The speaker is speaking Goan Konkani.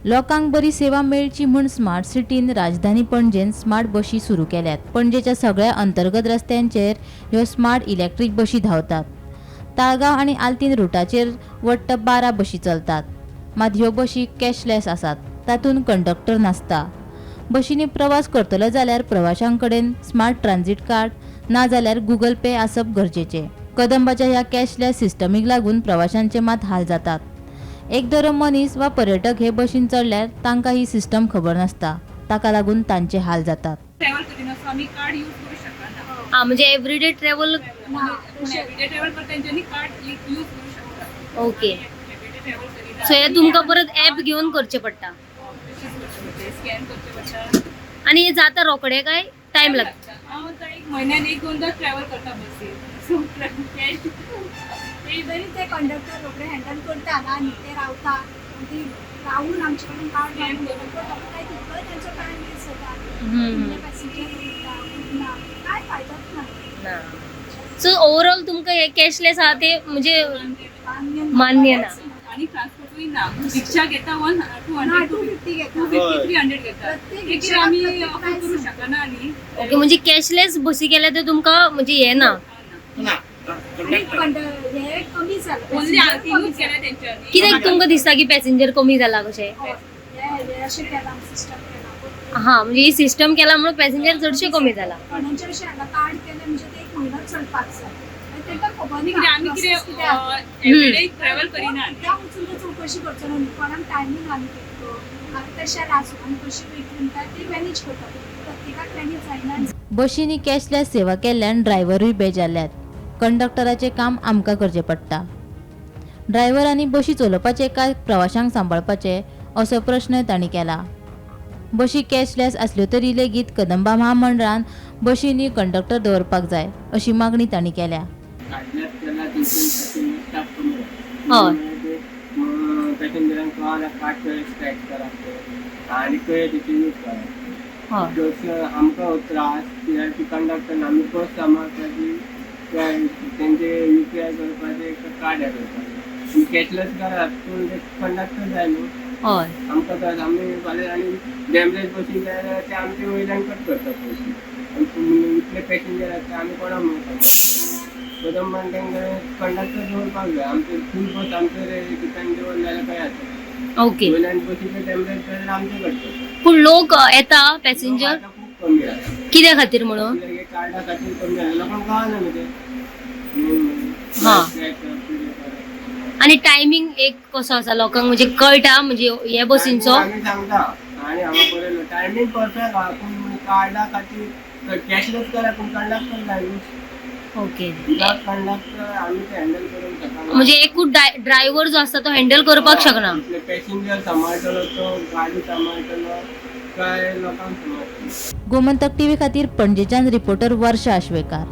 लोकांक बरी सेवा मेळची म्हूण स्मार्ट सिटीन राजधानी पणजेन स्मार्ट बशी सुरू केल्यात. पणजेच्या सगळ्या अंतर्गत रस्त्यांचेर ह्यो स्मार्ट इलेक्ट्रीक बशी धांवतात. ताळगांव आनी आल्तीन रुटाचेर वट्ट 12 बशी चलतात. मात ह्यो बशी कॅशलेस आसात, तातूंत कंडक्टर नासता. बशींनी प्रवास करतलो जाल्यार प्रवाशां कडेन स्मार्ट ट्रान्झीट कार्ड ना जाल्यार गुगल पे आसप गरजेचें. कदंबाच्या ह्या कॅशलेस सिस्टमीक लागून प्रवाशांचे मात हाल जातात. एक दरो मनीस वा पर्यटक हे बशीन चडल्यार तांकां ही सिस्टम खबर नासता, ताका लागून तांचे हाल जातात. ट्रॅव्हल करिना, सो आमी कार्ड यूज करू शकना. हा, म्हणजे एवरीडे ट्रॅव्हल. एवरीडे ट्रॅव्हल करता तेंच्यांनी कार्ड यूज करू शकता. एवरीडे ट्रॅव्हल करिना. सो हे तुमकां परत ऍप घेवन करचें पडटा? स्कॅन करचें पडटा. आनी हे जाता रोखडे काय टायम लागता? हांव आतां एक म्हयन्यान एक दोनदा ट्रॅव्हल करता बसीर, सो कॅश ते तरी ते कंडक्टर रोखडे हँडल करता ना न्ही, ते रावता आनी ती रावून आमचे कडेन कार्ड मागून करता, काय तितलोय तांचो टायम वेस्ट जाता. पॅसेंजर उरता ना, काय फायदोच ना. सो ओवरऑल तुमकां हे कॅशलेस आहा ते म्हणजे मान्य ना. आनी ट्रान्सपोर्टूय ना. रिक्षा घेता वन टू ना, हंड्रेड, 250 घेता. 250, 300 घेता. प्रत्येक ते रिक्षाक आमी प्रत्येक अफोर्ड price. करू शकना न्ही. ओके, म्हणजे कॅशलेस बसी केल्या ते तुमकां म्हणजे हे ना? आनी हे कमी जालें. ओन्ली आल्तीनूच केल्या तेंच्यांनी. कित्याक तुमकां दिसता की पॅसेंजर कमी जाला कशें? हय, हे हे अशें केलां, सिस्टम केलां. हा, म्हणजे ही सिस्टम केला म्हणून पॅसेंजर चडशे कमी जाला. कोणाचे अशें हांगा कार्ड केलें म्हणजे ते एक म्हयनो चलपाक जाय आनी तांकां खबर आनी कितें ना आमी process कितें आसा. कितें एवरीडे ट्रॅव्हल करिना. त्या वचून तो चवकशी करचो ना न्ही, कोणाक टायमींग आनी कितलो आमी तशें आसूं आमी कशी वयतली म्हणटा ती मॅनेज करता, प्रत्येकाक मॅनेज जायना. बशींनी कॅशलेस सेवा केल्ल्यान ड्रायव्हरूय बेजारल्यात. कंडक्टराचें काम आमकां करचें पडटा. ड्रायव्हरांनी बशी चलोवपाचें काय प्रवाशांक सांबाळपाचें असो प्रश्न तांणी केला. बशी कॅशलेस आसल्यो तरी लेगीत कदंबा म्हामंडळान बशींनी कंडक्टर दवरपाक जाय अशी मागणी तांणी केल्या. काडल्यात केला तेंचे स्टाफ कमी जाता. पॅसेंजरांक कळना कार्ड कशें स्क्रॅच करप तें आनी कशें तेचे यूज करप. प्लस आमकां हो त्रास कित्याक ती कंडक्टर आमी बस सांबाळटा ती तेंचे UPI करपाचें कार्ड हें करपाचें कॅशलेस करात, पूण ते कंडक्टर जाय न्हू. आमकां त्रास. आमी फाल्यां आनी डॅमरेज बसी जाल्यार ते आमचे वयल्यान कट करता पयशे आनी तुमी इतले पॅसेंजर आसता, आमी कोणाक म्हणून सांगता? कदंबान तांकां कंडक्टर दवरपाक जाय. आमचे फूल बस आमचेर डिपेंड दवरले जाल्यार काय जाता? वयल्यान बसीचे डॅमरेज जाल्यार आमचे कट. पूण लोक येता पॅसेंजर? आता खूप कमी जाता. कित्या खातीर म्हणून? कित्याक हे कार्डा खातीर कमी जाला, लोकांक कळना न्हू ते मेन म्हणजे. स्क्रॅच करप, कितें करप. आनी टायमींग एक कसो आसा लोकांक म्हणजे कळटा म्हणजे हे बसींचो? आमी सांगता आनी हांगा बरयलो टायमींग परफेक्ट आहा, पूण कार्डा खातीर कॅशलेस करा, पूण कंडक्टर जाय न्हू. विदाउट कंडक्टर आमी ते हँडल करूंक शकना. म्हणजे एकूच ड्रायव्हर जो आसता तो हँडल करपाक शकना. इतले पॅसेंजर सांबाळटलो तो, गाडी सांबाळटलो काय लोकांक सांबाळटलो? गोमंतक टीव्ही खातीर पणजेच्यान रिपोर्टर वर्षा आश्वेकार.